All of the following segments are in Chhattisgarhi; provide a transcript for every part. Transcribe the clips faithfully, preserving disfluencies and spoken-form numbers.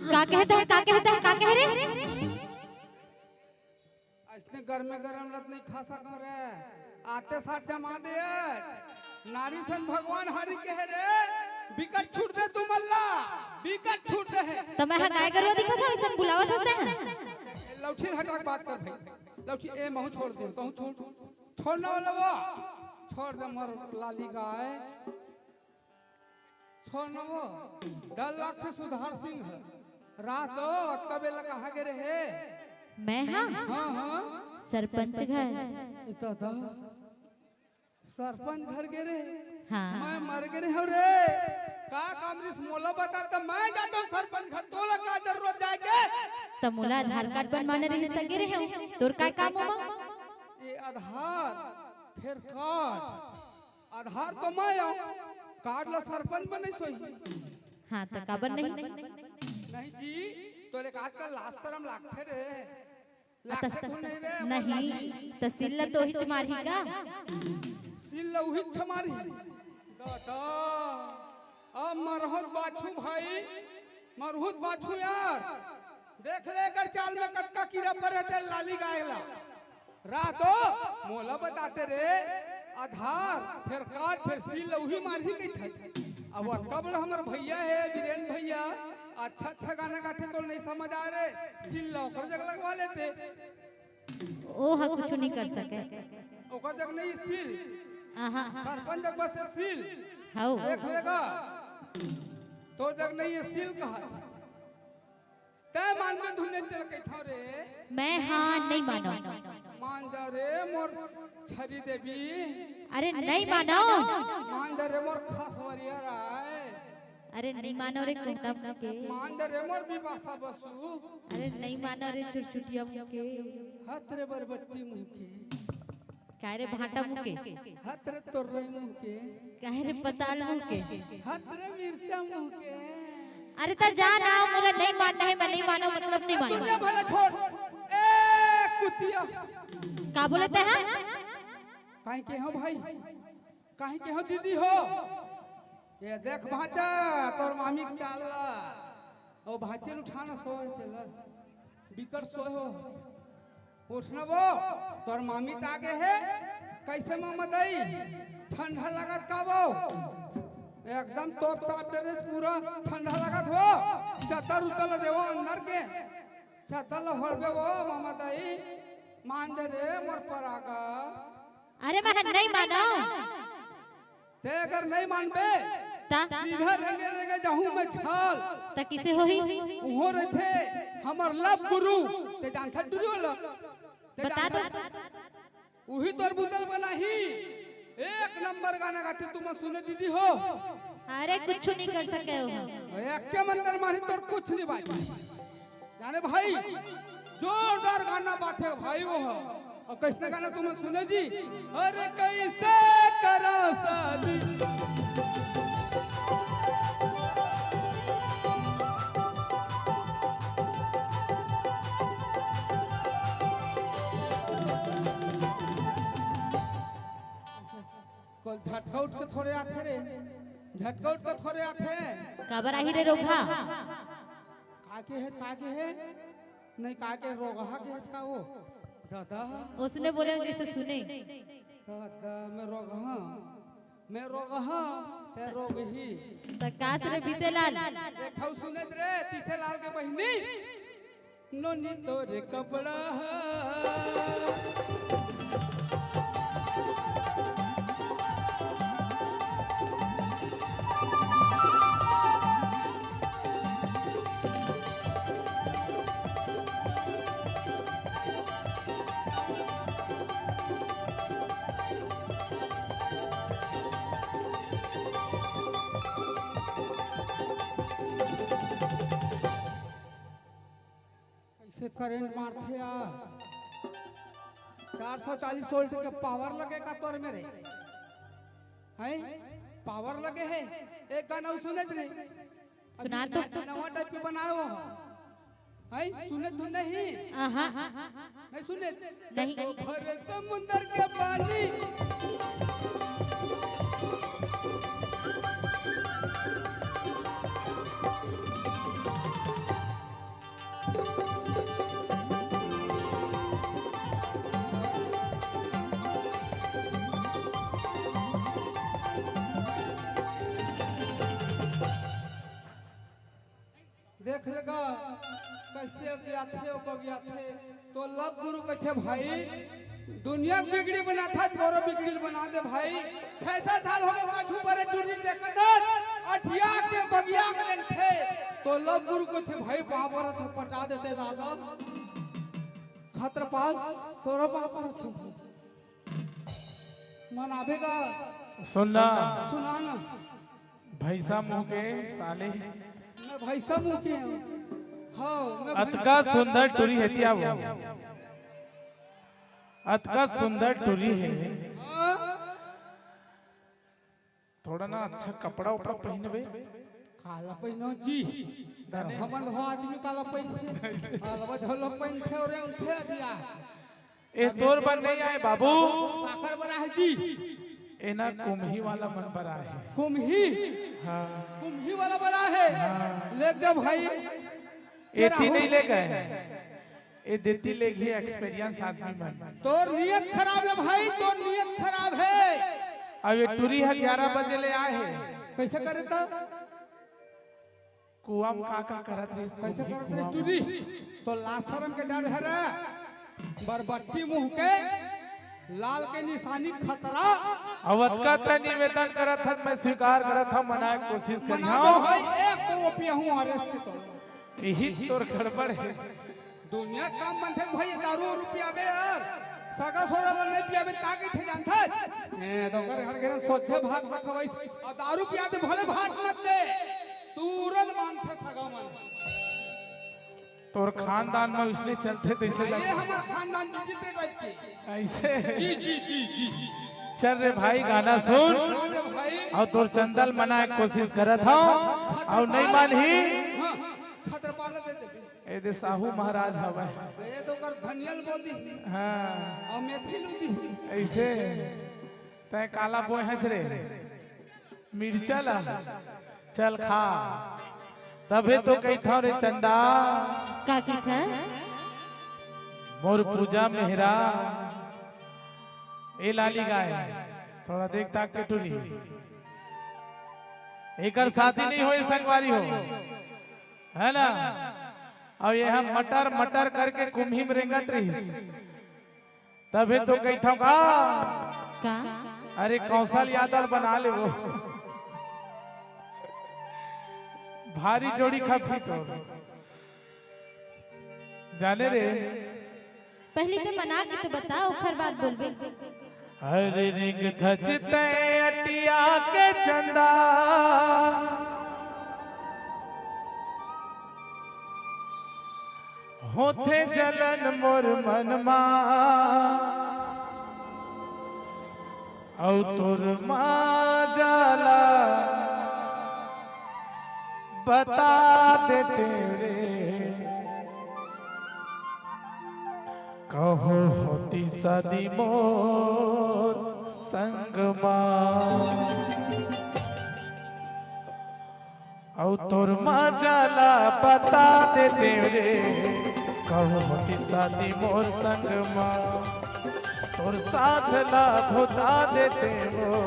का कहत हे, का कहत हे, का कहे रे? अइसने गरमे गरम ल त नइ खा सकंव रे। आते साथ जमा दे। नारी सन भगवान हरि कहे रे, बिकट छूट दे तुमन ला, बिकट छूट दे हे। त मैं हा गाय गरुवा दिखत हंव, अइसन बुलावत हस तें हा? लौठी हटा के बात कर भाई। लौठी, ए महूं छोड़ देंव, कहूं छोड़, छोड़ ना वाला वो। छोड़ दे मोर लाली गाय। छोड़ न वो, डर लागथे सुधार सिंह ह। रात ओ, अतका बेला कहाँ गे रहे? मैं हा? हाँ, हाँ। सरपंच घर। ए दादा, सरपंच घर गे रहे? हाँ। मैं मर गे रहेंव रे। का काम रिहिस मोला बता, त मैं जाथंव सरपंच घर। तोला का जरूरत जाए के? त मोला आधार कार्ड बनवाना रिहिस त गे रहेंव। तोर का काम ओमा? ए आधार, फेर कार्ड। आधार तो मैं आंव, कार्ड ला सरपंच बनइस होही। हाँ, त काबर नहीं? नहीं जी, तोरे का आजकल लाज शरम लागथे रे। आ, त लागथे स-, तो नहीं रे, नहीं, नहीं। त सील ला तो उहीच मारही का? सील ला उहीच मारही। दादा, अब मरहूं त बाचहूं भाई, मरहूं त बाचहूं यार। देख ले एकर चाल में कतका कीरा परे हे तेला लाली गाय ला। रात ओ, मोला बताते रे, आधार, फेर कार्ड, फेर सील ल उही मारही कहिथे। अब अतका बड़ा हमर भइया हे, बीरेन भइया, अच्छा अच्छा गाना गाथे, तोला नइ समझ आय रे, सील ल ओकर जग लगवा लेते। ओ ह कुछु नइ कर सकय। ओकर जग नइ सील। आहा। सरपंच जग बस सील। हौ। देख लेगा। तोर जग नइ सील कहत। तैं मानबे धुन नइ तेला कहिथंव रे। मैं हाँ नइ मानंव। मान जा रे मोर छरी देवी। अरे नइ मानंव। मान जा रे मोर खसवरिया राय। अरे नइ मानंव रे कोहड़ा मुँह के। मान जा रे मोर बिपाशा बसु। अरे नइ मानंव रे चुरचुटिया मुँह के। हत रे बरबट्टी मुँह के। काय रे भांटा मुँह के? हत रे तोर्रई मुँह के। काय रे पताल मुँह के? हत रे मिर्चा मुँह के। अरे त जा ना, मोला नइ मानना हे, मैं नइ मानंव, मतलब नइ मानंव। दुनिया भला छोड़। ए कुतिया। का बोले तैं हा? काहे के हो भाई? काहे के हो दीदी हो? ए देख भांचा, तोर मामी के चाल ला। ओ भांचे ल उठा ना सोय तेला। बिकट सोय हो। उठ ना वो, तोर मामी त आगे हे। कइसे ममदई? ठंडा लागत का वो? एकदम तोप ताप दे रे, पूरा ठंडा लागत हो। चद्दर उद्दर ल देवो अंदर के। चद्दर ल ओढ़बे वो ममदई। मान दे रे मोर परागा। अरे मैं नइ मानंव। तैं अगर नइ मानबे, त? सीधा रेंगे रेंगे जाहूं मैं छाल। त कइसे होही? उहों रहिथे हमर लव गुरु, तैं जानथस टुरी ल? तैं बता तो। जानथस? उही तोर बुता ल बनाही। एक नंबर गाना गाथे, तुमन सुने दीदी हो। अरे कुछु नइ कर सकय ओ। एके मंतर मारही तोर कुछु नइ बाचही। जाने भाई, जोरदार गाना बात हे भाई वो ह। अउ कइसने गाना तुमन सुने जी? अरे कइसे करा शादी। कल झटका उठ के थोड़े आथे रे, झटका उठ के थोड़े आथे। काबर आही रे रोगहा? का के हे, का के हे? नहीं, का के रोगहा के हे का वो? दादा। उसने बोले जइसे सुने। दादा, मैं रोगहा, मैं रोगहा, तैं रोगही। त कास रे बिसेलाल। एक ठऊ सुने रे, तीसेलाल के बहिनी। नोनी तोरे कपड़ा ह। कइसे करंट मारथे यार। चार सौ चालीस वोल्ट के पावर लगे का तोर मेर? हैं? पावर लगे हे। एक गाना अउ सुने रे। सुना तो। नवा टाइप के बनाए हो। हैं? सुने तो नहीं? आहा। नहीं सुने? नहीं। तो भरे समुंदर के पानी। देख लेगा, कइसे अगियाथे, ओकर अगियाथे। तो लव गुरु कथे, "भाई, दुनिया के बिगड़ी बनाथा, तोरो बिगड़ी बना दे भाई। छह सौ साल हो गए, पाछू परे टुरी देखत हस, अठिया के बगिया के देखे।" तो लव गुरु कथे, "भाई, पाँव परत हँव, पटा देते दादा। खत्रपाल, तोरो पाँव परत हँव।" मनाबे गा। सुन ना। सुना ना। भैंसा मुंह के साले। मैं भैंसा मुंह के हूँ। हाँ, मैं अतका भैंसा सुंदर टुरी हे तिया वो। अतका सुंदर टुरी हे। हाँ। थोड़ा ना अच्छा कपड़ा उपड़ा पहिनबे। काला पहिनो जी। दरभा बंद हो आदमी काला पहिनथे। ऐसे। काला झोला पहिनथे और उनथे अटिया। ए तोर बर नहीं आए बाबू। काकर बर आहे जी? ए ना कुम्ही वाला मन बर आहे। कुम्ही? हाँ। कुम्ही वाला बर आहे। हाँ। लेग जा भाई। एती नहीं ले गए। ए देती ले गए experience आदमी मन। तोर नियत खराब हे भाई, तोर नियत खराब हे। अब ये टुरी हा ग्यारह बजे ले आए हे। कइसे करे त? कुआं म का का करत रहिस, कइसे कुम्ही करत कुआं रहिस म। टुरी? तो लाज शरम के डर हे रे। बरबट्टी मुंह के, लाल के निशानी खतरा। अब अतका त निवेदन करत हन, मैं स्वीकार करत हूँ, मनाए के कोशिश करी मना हूँ। दो भाई, एक तो वो पिया हूँ आर एस के तो। यही तोर गड़बड़ हे। दुनिया काम बनथे भाई, दारू उरू पियाबे यार, सगा सोरा ला नहीं पियाबे, का कहिथे जानथस? ए, तो ओकर घर घेरा सोझे भात ना खवाइस, अउ दारू पियाबे भले भात मत दे, तुरंत मानथे सगा मन। तोर खानदान में उसने चलथे तइसे ये लगे। हमर खानदान विचित्र टाइप के। ऐसे। जी, जी, जी, जी। चल रे भाई, गाना सुन। हाँ रे भाई। अउ तोर चंदा ल मनाए के कोशिश करत हूँ, अउ नहीं मानही। हाँ, खतरपाल दे देबे। ए दे साहू महाराज हवय। ए तो कर धनियल बोदी। हाँ। अउ मेथी लूदी। ऐसे। तैं काला बोए हच रे? मिर्चा ला। चल खा। तभे तो कहिथंव रे चंदा। का कहिथस? मोर पूजा मेहरा। ए लाली गाय। थोड़ा देख ताक के टुरी। एकर शादी नहीं होए संगवारी हो। है ना? अउ ये हम मटर मटर करके कुम्ही म रेंगत रहिस। तभे तो कहिथंव का? का? अरे कौशल यादव बना ले वो। भारी जोड़ी खपही तो। जाने रे। पहली तो मना के तो बता, ओखर बाद बोलबे। अरे रिंगथस तैं अटिया के चंदा, होथे जलन मोर मन मा, अउ तोर माजा ला बता देतेंव रे। कहूँ होतिस शादी मोर संग मा। अउ तोर माजा ला बता देतेंव रे, कहूँ होतिस शादी मोर संग मा। तोर साथ ला भुता देतेंव वो,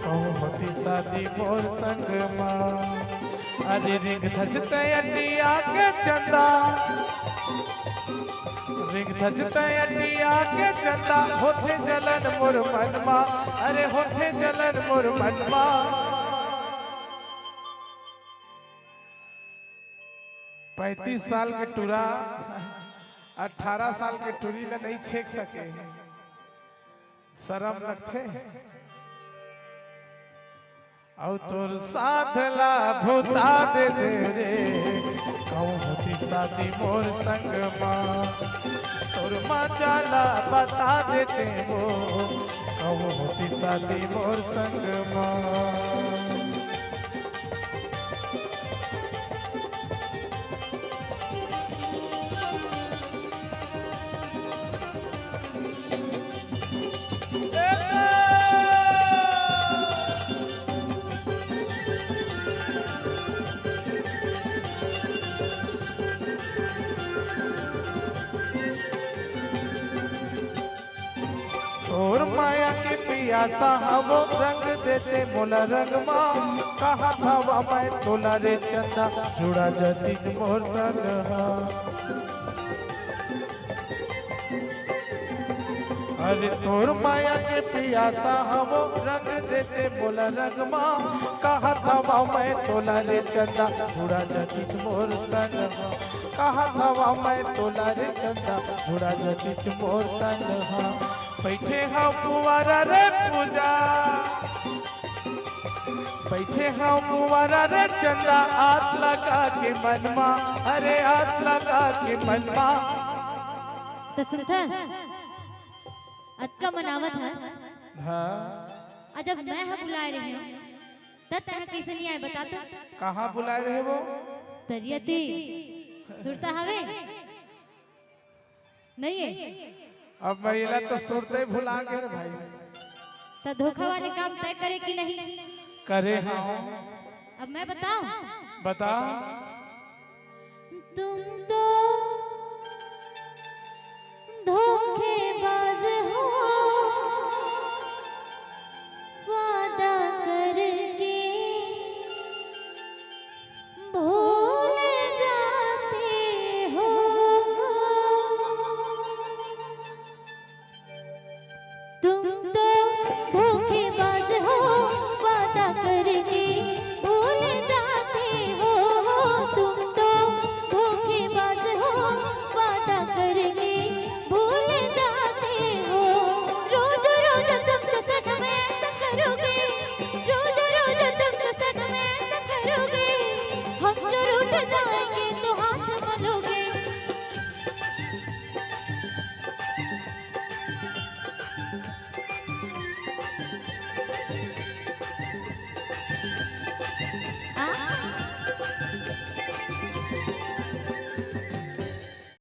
कहूँ होतिस शादी मोर संग मा। अरे रिंगथस तैं अटिया के चंदा, रिंगथस तैं अटिया के चंदा, होथे जलन मोर मन मा, अरे होथे जलन मोर मन मा। पैंतीस साल के टुरा अठारह साल के टुरी ला नहीं छेक सके, शरम लगथे। अउ तोर साथ ला भुता देतेंव रे, कहूँ होतिस शादी मोर संग मा। तोर माजा ला बता देतेंव वो, कहूँ होतिस शादी मोर संग मा। तोर माया के पियासा हवों, रंग देते मोला रंग मा। कहत हवा मैं तोला रे चंदा, जुड़ा जतिच मोर तन हा। अरे तोर माया के पियासा हवो, रंग देते मोला रंगमा। कहत हवा मैं तोला रे चंदा, जुड़ा जतिच मोर तन हा। कहत हवा मैं तोला रे चंदा, जुड़ा जतिच मोर तन हा। बैठे हा कुंवारा रे पूजा, बैठे हा कुंवारा रे चंदा, आस लगा के मनमा, अरे आस लगा के मनमा। त सुनथस, अतका मनावत हस। हाँ। अ जब मैं ह बुलाए रहे हूँ, त तैं ह कइसे नइ आए, बता तो। कहाँ बुलाए रहे वो? तरिया तीर। सुरता हवे? नइ हे। अब मैं एला तो सुरते भुला गे रे भाई। त धोखा वाले काम तैं करे कि नहीं? करे हँव। अब मैं बताऊं? बता। तुम